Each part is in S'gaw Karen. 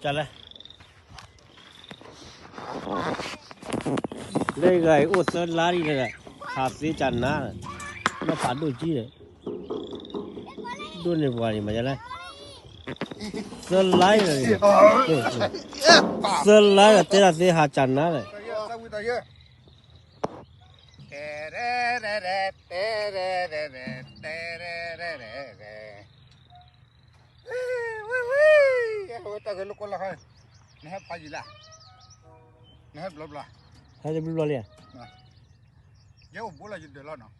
တၢ်လဲၣ်, လၢဂၤအံၤအိၣ်သၢလါဒံးလၢ ဟးသ့ကနၤ, နီၢ်ဖးဒိၣ်ကံဒီး, ဒိၣ်န့ၢ်ပှၤန့ၣ်မးလဲၣ်, သၢလါ, သၢလါဒီးတဲဒၣ်သ့ဟးကနၤလဲၣ်. တၢ်ဂဲၤလိာ်ကွဲလီၤ, နဟဲဖးယံာ်လၢ, နဟဲဘျီဘျီ, ဟဲတဘျီဘျီလံ, ယဲအိၣ်ဘူးလီၤယဒၢးလီၤနီၤ,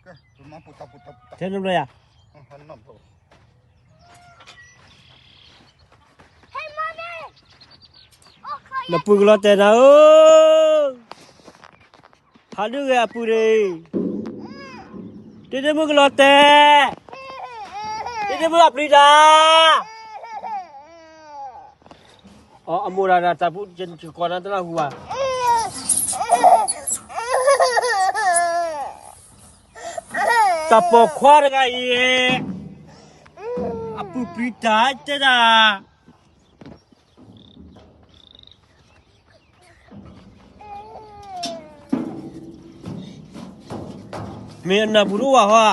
ကဲ, ထဲတဘျီယၤ နပုၢ်ကလီၤတဲာ်နၤဧၢ, ဖးဒိၣ်ဂဲၤအပုၢ်န့ၣ်, တ့တ့မုၣ်ကလီၤတဲာ်, တ့တ့မုၣ်အပျံၤတၢ်, အမိၢ်ဒၣ်တၢ်ပူၤ ယကိးနၤတနၢ်ဟူဘၣ်, တၢ်ပိာ်ခွါတဂၤအံၤ, အပုၢ်ပျံၤတၢ်တဲဒၣ် မ့ၢ်အနၢ်ပူၤတအိၣ်ဘၣ်ဟီဧါ.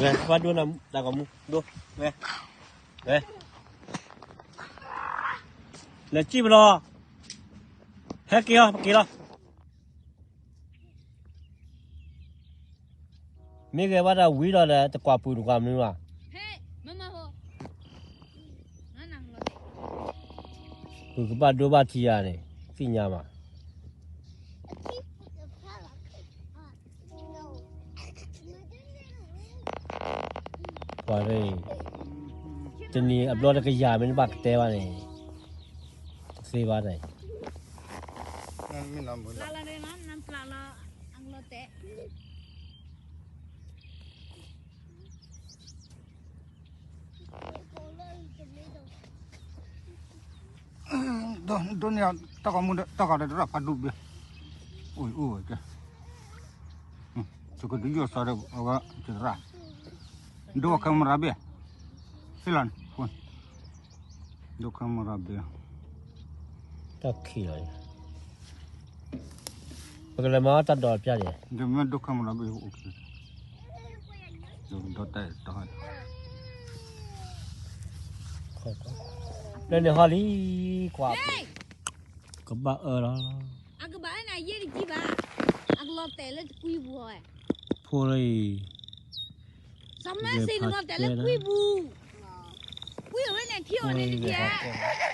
ဝဲ ဘၣ်ဒိနၤ တၢ်ဂီၤမူ ဒိ ဝဲ ဝဲ လဲၤစံၣ်ပလီၤ ဟဲက့ၤအီၤ ပက့ၤလီၤ မ့ၢ်ဂဲၤဘၣ်တၢ်ဝံၤလီၤဒီး တကွၢ်ပူၤတကွၢ်မနုၤဘၣ် ပကဘၣ်ဒိဘၣ်ထံးယၤန့ၣ် သ့ၣ်ညါဘၣ် ပှၤ တနံၤအဘျီတကယၤမ့ၢ်နဘၣ်ကတဲဘၣ်န့ၣ် တသ့ဘၣ်န့ၣ် ဒိးန့ၢ်တၢ်ဂီၤမူ တၢ်ဂီၤဒီးတရၣ်ဖးဒိၣ်ဘ့ၣ် အိၣ်အိၣ်ကဲ သုကဒုးယိၣ်စီဒီးအဝဲတရၣ် ဒိးခဲမရၤဘ့ၣ် ဟ့ၣ်လီၤန့ၣ် ဒိးခဲမရၤဘ့ၣ် တၢ်ခံးလီၤ ပကလဲၤမၤအီၣ်တၢ်ဒိးပျၢ်န့ၣ် ဒိးခဲမရၤဘ့ၣ် လၢန့ၣ်ဟီလံ ကွၢ် ကဘၣ်အၢလီၤ အကဘၣ်နယဲၢ်တကံဘၣ် အကလီၤတဲာ်လၢတကွံပူၤ ဖိလၢအံၤ စမၢစ့နလီၤတဲာ်လၢကွံပူၤ ကွံအဝဲန့ၣ်ထံအိၣ်န့ၣ်တကံ